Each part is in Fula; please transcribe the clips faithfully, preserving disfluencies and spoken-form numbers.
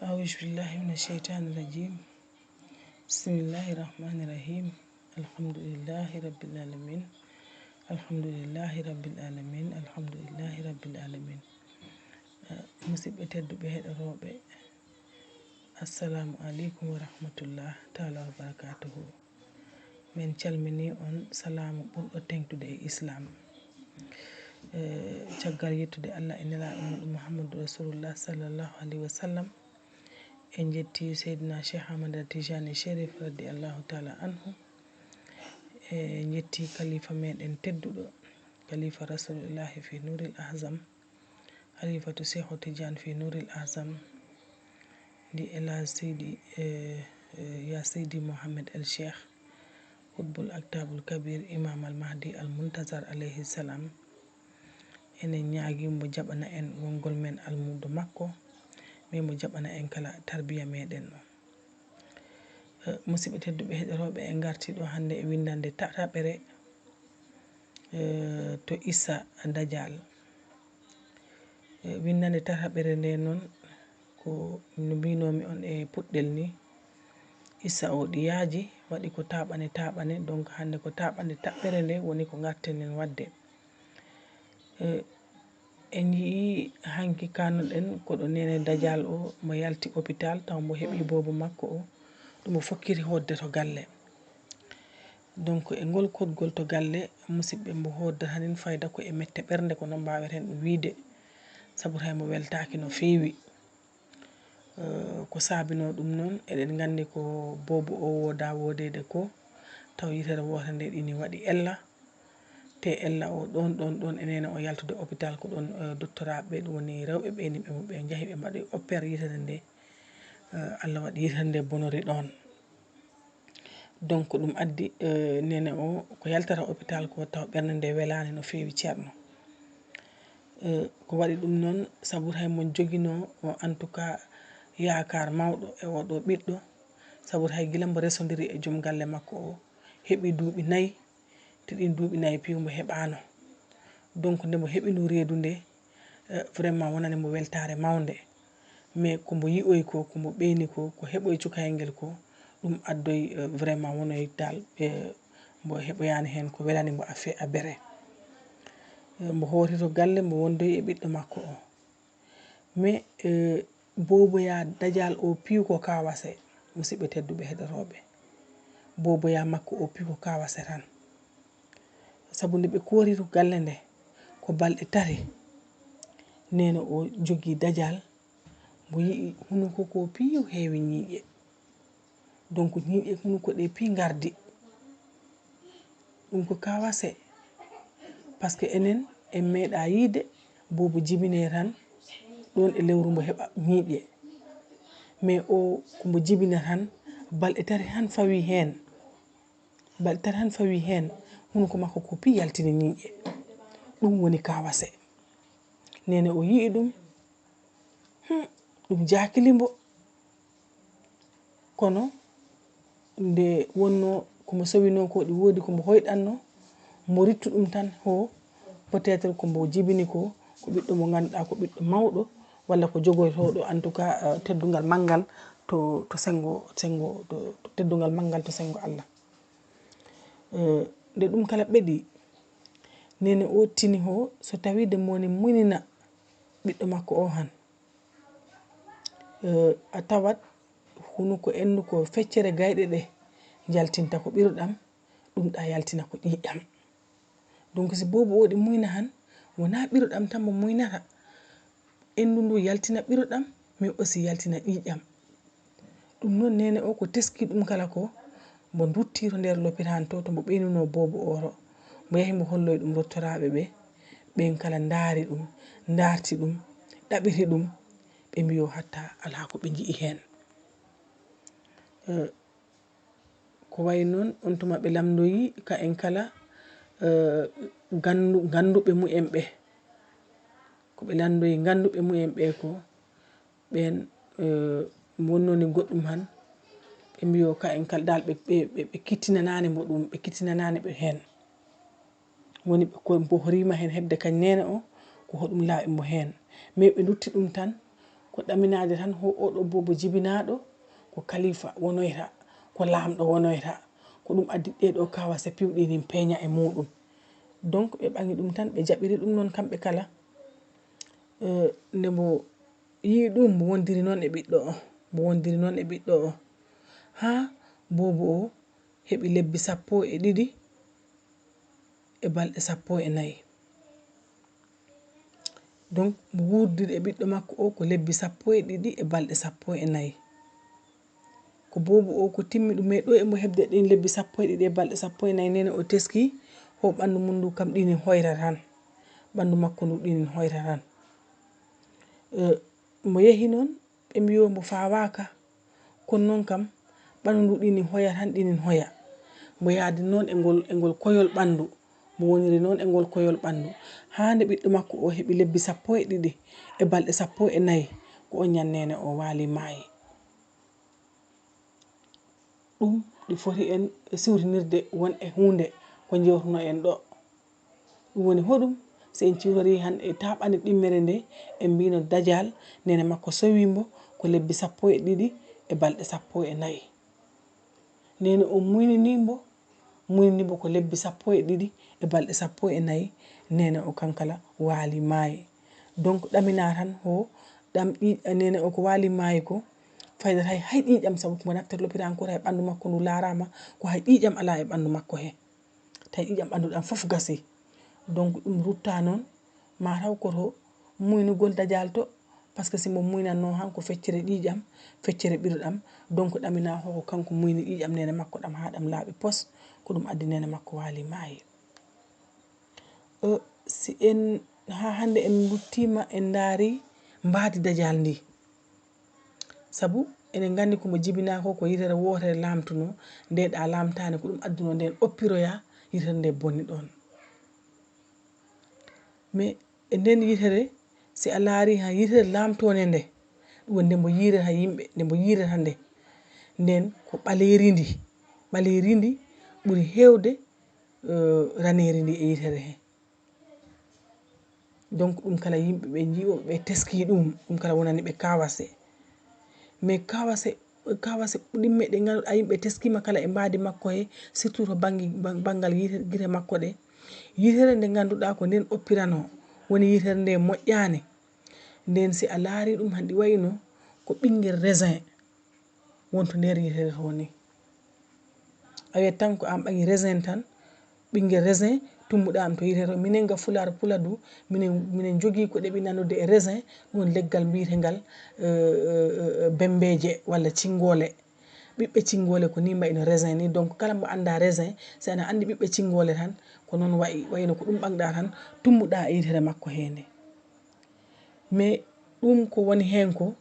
أعوذ بالله من الشيطان الرجيم. بسم الله الرحمن الرحيم. الحمد لله رب العالمين. الحمد لله رب العالمين. الحمد لله رب العالمين. Eh, musidɓe tedduɓe heɗotooɓe, assalamu aleykum wa rahmatullah taala wa barakatuhu. Min calmini on salaamu ɓurɗo teŋtude e Islaam. Eh, caggal yettude Allah e nelaaɗo muɗum Muhammadu Rasulullah sallallahu alaihi wa sallam, en jetti Seydina Cheikh Ahmad Tijani Cherif radiyallahu taala anhu. En jetti kalifa meɗen tedduɗo, kalifa Rasulillahi fi Nuril Ahzam, Halifatu Cheikhu Tidiane fi Nuril Ahzam, di El Hadj Seydi, eh, eh, Ya Seydi Mohamed El Cheikh, Qutbul Aktabul Kabir, Imam Al Mahdi Al Muntazar alayhi salam. Enen ñaagi mo jaɓana en wongol men almuudo makko, mais mo jaɓana en kala tarbiya meɗen o. Eh, musidɓe tedduɓe heɗotooɓe, en ngarti ɗo hannde e winndande tataɓere, eh, to Issa Dajal. Eh, winndande tataɓere nde noon, ko no mbinoomi on e puɗɗel ni, Issa o ɗi yaaji, waɗi ko taaɓane taaɓane, donc hannde ko taaɓande taɓɓere nde woni ko ngarten-ɗen waɗde. Eh, en njiyii hanki kaanno-ɗen ko ɗo Neene Dajal o mo yalti hôpital, taw mbo heɓi boobo makko o, ɗum o fokkiti hootde to galle. Donc, e ngol koɗgol to galle, musidɓe, mbo hootda hanin fayda ko e mette ɓernde, ko noon mbaaweten ɗum wiyde, sabu hay mo weltaaki no feewi. Eh, ko saabinoo ɗum noon, eɗen nganndi ko boobo o woodaa woodeede ko, taw yitere wootere nde ɗini waɗi ella. Te ella o ɗoon, ɗoon, ɗoon e neene o yaltude hôpital, ko ɗoon, eh, dottoraaɓe ɓe, ɗum woni rewɓe ɓe ni ɓe, ɓe njahi ɓe mbaɗi opérer yitere nde, eh, Allah waɗi yitere nde bonori ɗoon. Donc, ɗum addi, eh, neene o ko yaltata hôpital ko taw ɓernde nde welaani no feewi ceerno. Eh, ko waɗi ɗum noon, sabu hay mo joginoo o, en tout cas, yaakaar mawɗo e oɗo ɓiɗɗo, sabu hay gila mbo resondiri e joom galle makko o, heɓi duuɓi nayi, te ɗin duuɓi nayi piiw mbo heɓaano. Donc, nde mo heɓinoo reedu nde, eh, vraiment wonani mbo weltaare mawnde. Mais ko mbo yi'oyi ko, ko mbo ɓeyni ko, ko heɓoyi cukayel ngel ko, ɗum addoyi, eh, vraiment wonoyi dal, eh, mbo heɓoyaani heen ko welani mbo a fe-, a bere. Eh, mbo hooti to galle, mbo wondoyi e ɓiɗɗo makko o. Mais, eh, booboyaa Dajal o piiw ko kawase, musidɓe tedduɓe heɗotooɓe. Booboyaa makko o piiw ko kawase tan. Sabu nde ɓe koori to galle nde, ko balɗe tati, neene o jogii Dajal, mbo yi'i hunuko ko piiw heewi ñiiƴe. Donc, ñiiƴe hunuko ɗe pii ngardi. Ɗum ko kawase. Parce que enen en meeɗa yiide boobo jibine tan, ɗon e lewru mbo heɓa ñiiƴe. Mais o ko mbo jibina tan, balɗe tati tan fawi heen. Balɗe tati tan fawi heen, hunuko makko ko pii yaltini ñiiƴe. Ɗum woni kawase. Neene o yi'i ɗum, hmm, ɗum jaakili mbo. Kono nde wonnoo ko mbo sowinoo ko, ɗi woodi ko mbo hoyɗannoo, mbo rittu ɗum tan, ho, peut-être ko mbo jibini ko, ko ɓiɗɗo mo ngannduɗaa ko ɓiɗɗo mawɗo, walla ko jogoytooɗo, en tout cas, eh, teddungal manngal to, to senngo, senngo, to, to teddungal manngal to senngo Allah. Eh, nde ɗum kala ɓeɗi, neene o tini ho, so tawii de mo woni muynina ɓiɗɗo makko o han, eh, a tawat hunuko endu ko feccere gayɗe ɗe njaltinta ko ɓiruɗam, ɗum ɗa yaltina ko ƴiiƴam. Donc, si boobo o ɗi muyna han, wonaa ɓiruɗam tan mo muynata. Endu ndu yaltina ɓiruɗam, mais aussi yaltina ƴiiƴam. Ɗum noon, neene o ko teski ɗum kala ko, mbo dutti to nder lopitaan to, to mbo ɓeynunoo boobo o to. Mbo yahi mbo holloyi ɗum rottoraaɓe ɓe, ɓeen kala ndaari ɗum, ndaarti ɗum, ɗaɓiti ɗum, ɓe mbiyo hatta alaa ko ɓe nji'i heen. Eh, ko wayi noon, on tuma ɓe lamndoyi ka en kala, eh, ganndu-, gannduɓe mumen ɓe. Ko ɓe lamndoyi gannduɓe mumen ɓe ko, ɓeen, eh, wonnoo ni goɗɗum han, ɓe mbiyo ka en kala dal ɓe, ɓe, ɓe, ɓe kittinanaani mbo ɗum, ɓe kittinanaani ɓe heen. Woni ɓe ko mbo horiima heen hedde kañ neene o, ko hoɗum laaɓi mbo heen. Mais ɓe ndutti ɗum tan, Ko ɗaminaade tan, ho oɗo boobo jibinaaɗo ko kalifa wonoyta, ko laamɗo wonoyta. Ko ɗum addi ɗee ɗoo kawase piwɗi nin peeña e muuɗum. Donc, ɓe ɓaŋi ɗum tan, ɓe jaɓiri ɗum noon kamɓe kala. Eh, nde mbo yi'i ɗum, mbo wondiri noon e ɓiɗɗo o, mbo wondiri noon e ɓiɗɗo o. Haa boobo o heɓi lebbi sappo e ɗiɗi e balɗe sappo e nayi. Donc, mbo wuurdiri e ɓiɗɗo makko o ko lebbi sappo e ɗiɗi e balɗe sappo e nayi. Ko boobo o ko timmi ɗum, mais ɗo e mbo heɓde ɗin lebbi sappo e ɗiɗi e balɗe sappo e nayi, neene o teski, ho ɓanndu mum ndu kam ɗinin hoyra tan. Ɓanndu makko ndu ɗinin hoyra tan. Eh, mbo yehi noon, ɓe mbiyo mbo fawaaka. Kono noon kam, ɓanndu ndu ɗinin hoya tan, ɗinin hoya. Mbo yaadi noon e ngol, e ngol koyol ɓanndu. Mbo woniri noon e ngol koyol ɓanndu. Haa nde ɓiɗɗo makko o heɓi lebbi sappo e ɗiɗi e balɗe sappo e nayi, ko on ñan neene o waali maayi. Ɗum ɗi foti en siwtinirde won e huunde ko njewtuno en ɗo. Ɗum woni hoɗum? Si en ciwtorii han e taaɓande ɗimmere nde, en mbino Dajal, neene makko sowi mbo ko lebbi sappo e ɗiɗi e balɗe sappo e nayi. Neene o muynini mbo, muynini mbo ko lebbi sappo e ɗiɗi e balɗe sappo e nayi, neene o kankala waali maayi. Donc, ɗamina tan ho ɗam ƴi-, neene o ko waali maayi ko, fayda hay, hay ƴiiƴam, sabu ko mbo naftata l'opéra encore, hay ɓanndu makko ndu laaraama, ko hay ƴiiƴam alaa e ɓanndu makko he. Tawi ƴiiƴam ɓanndu ɗam fof gasi. Donc, ɗum rutta noon, ma taw ko to muynugol Dajal to, parce que si mbo muynatno han ko feccere ƴiiƴam, feccere ɓirɗam, donc ɗamina ho ko kanko muyni ƴiiƴam neene makko ɗam haa ɗam laaɓi pos, ko ɗum addi neene makko waali maayi. Eh, si en, haa hannde en nduttiima, en ndaari mbaadi Dajal ndi. Sabu eɗen nganndi ko mbo jibinaa ko, ko yitere wootere laamtuno, nde ɗa laamtaani ko ɗum adduno nden oppiroya yitere nde boni ɗon. Mais e nden yitere, si a laari ha yitere laamtoonde nde, ɗum woni nde mbo yiirata yimɓe, nde mbo yiirata nde, nden ko ɓaleeri ndi, ɓaleeri ndi ɓuri heewde, eh, raneeri ndi e yitere he. Donc, ɗum kala yimɓe ɓe njiiɓo, ɓe teski ɗum, ɗum kala wonani ɓe kawase. Mais kawase, kawase ɗimme ɗe ngannduɗaa yimɓe teskiima kala e mbaadi makko he, surtout to banngi-, ban-, banngal yite, gite makko ɗe. Yitere nde ngannduɗaa ko nden oppirano, woni yitere nde moƴƴaani. Nden si a laari ɗum hanndi wayno ko ɓinngel raisin wonto nder yitere to ni. A wiyat tan ko an ɓaŋi raisin tan, ɓinngel raisin, tummuɗa am to yitere to. Minen ga Fulaar Puladu, minen, minen njogii ko ɗeɓi nanude e raisin, ɗum woni leggal mbiyetengal, eh, eh, eh, bembeeje walla cinngoole. Ɓiɓɓe cinngoole ko ni mbayno raisin ni. Donc, kala mbo annda raisin, si ana anndi ɓiɓɓe cinngoole tan, ko noon wayi, wayno ko ɗum ɓaŋɗa tan, tummuɗa e yitere makko he nde. Mais ɗum ko woni heen ko,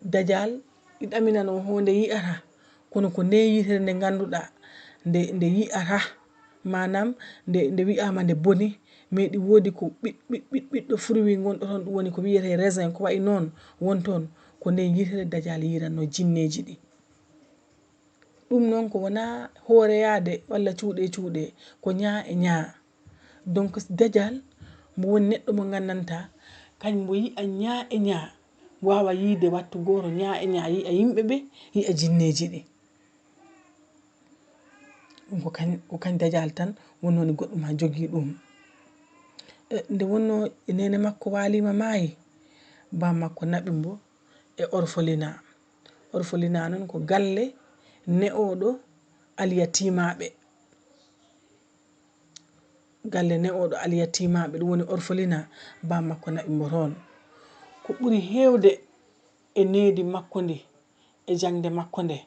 Dajal ɗi ɗaminano ho nde yi'ata, kono ko nde yitere nde ngannduɗaa, nde, nde yi'ata, maanaam nde, nde wi'aama nde boni, mais ɗi woodi ko ɓiɗ-, ɓiɗ-, ɓiɗ-, ɓiɗɗo fruit ngonɗo toon, ɗum woni ko wiyetee raisin, ko wayi noon won toon, ko nde yitere Dajal yiiranno jinneeji ɗi. Ɗum noon ko wonaa hooreyaade walla cuuɗe cuuɗe, ko ñaa e ñaa. Donc, Dajal, mbo woni neɗɗo mo nganndantaa, kañ mbo yi'a ñaa e ñaa, waawa yiide wattu gooto ñaa e ñaa, yi'a yimɓe ɓe, yi'a jinneeji ɗi. Ɗum ko kañ, ko kañ Dajal tan wonnoo ni goɗɗum haa jogii ɗum. E, nde wonnoo e neene makko waaliima maayi, baam makko naɓi mbo e orphelinat. Orphelinat noon ko galle ne'ooɗo alyatiimaaɓe. Galle ne'ooɗo alyatiimaaɓe, ɗum woni orphelinat, baam makko naɓi mbo toon. Ko ɓuri heewde e needi makko ndi, e jaŋde makko nde,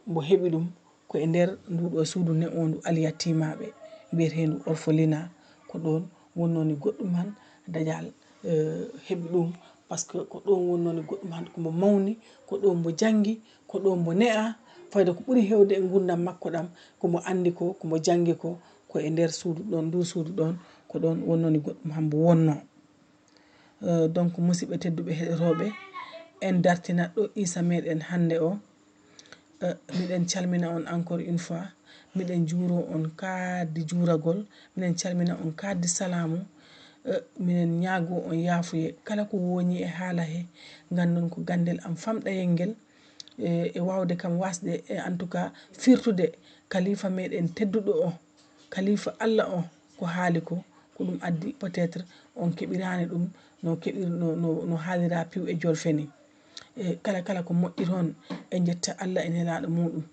mbo heɓi ɗum ko e nder nduu ɗoo suudu ne'oondu alyatiimaaɓe, mbiyeteendu orphelinat. Ko ɗoon wonnoo ni goɗɗum han Dajal, eh, heɓi ɗum, parce que ko ɗoon wonnoo ni goɗɗum han, ko mbo mawni, ko ɗoon mbo janngi, ko ɗoon mbo ne'a, fayda ko ɓuri heewde e nguurndam makko ɗam, ko mbo anndi ko, ko mbo janngi ko, ko e nder suudu ɗoon, nduu suudu ɗoon, ko ɗoon wonnoo ni goɗɗum han mbo wonnoo. Eh, donc, musidɓe tedduɓe heɗotooɓe, en dartinat ɗo Iisa meɗen hannde o. Eh, miɗen calmina on encore une fois, miɗen juuro on kaaddi juuragol, miɗen calmina on kaaddi salaamu. Eh, minen ñaago on yaafuye kala ko wooñi e haala he, nganndon ko ganndel am famɗayel ngel, eh, e waawde kam wasde, e en tout cas firtude kalifa meɗen tedduɗo o, kalifa Allah o, ko haali ko, ko ɗum addi peut-être on keɓiraani ɗum no keɓir-, no, no, no haalira piw e jolfe ni. E kala, kala ko moƴƴi toon, en njetta Allah e nelaaɗo muɗum,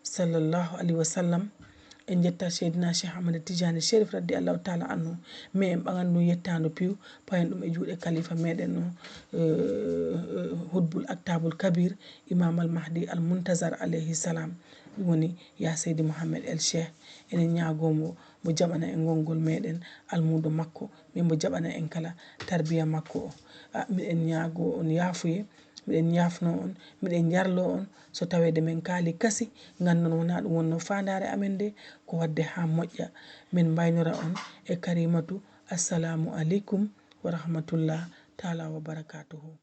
sallallahu alayhi wa sallam. En njetta Seydina Cheikh Ahmad Tidiane Chérif radiyallahu taala anhu. Mais en ɓaŋat ɗum yettaandu piw, payen ɗum e juuɗe kalifa meɗen o, eh, Hutbul Aktabul Kabir, Imam Al Mahdi Al Muntazar alayhi salam. Ɗum woni ya Seydi Mohamed El Cheikh. Enen ñaago mo, mo jaɓana en ngonngol meɗen, almuudo makko, min mo jaɓana en kala tarbiya makko o. A, miɗen ñaago on yaafuye, miɗen yaafno on, miɗen jarlo on, so taweede men kaali kasi, nganndon wonaa ɗum wonno faandaare amen nde, ko waɗde haa moƴƴa. Min mbaynora on e Karimatu, assalamu aleykum wa rahmatullah taala wa barakatuhu.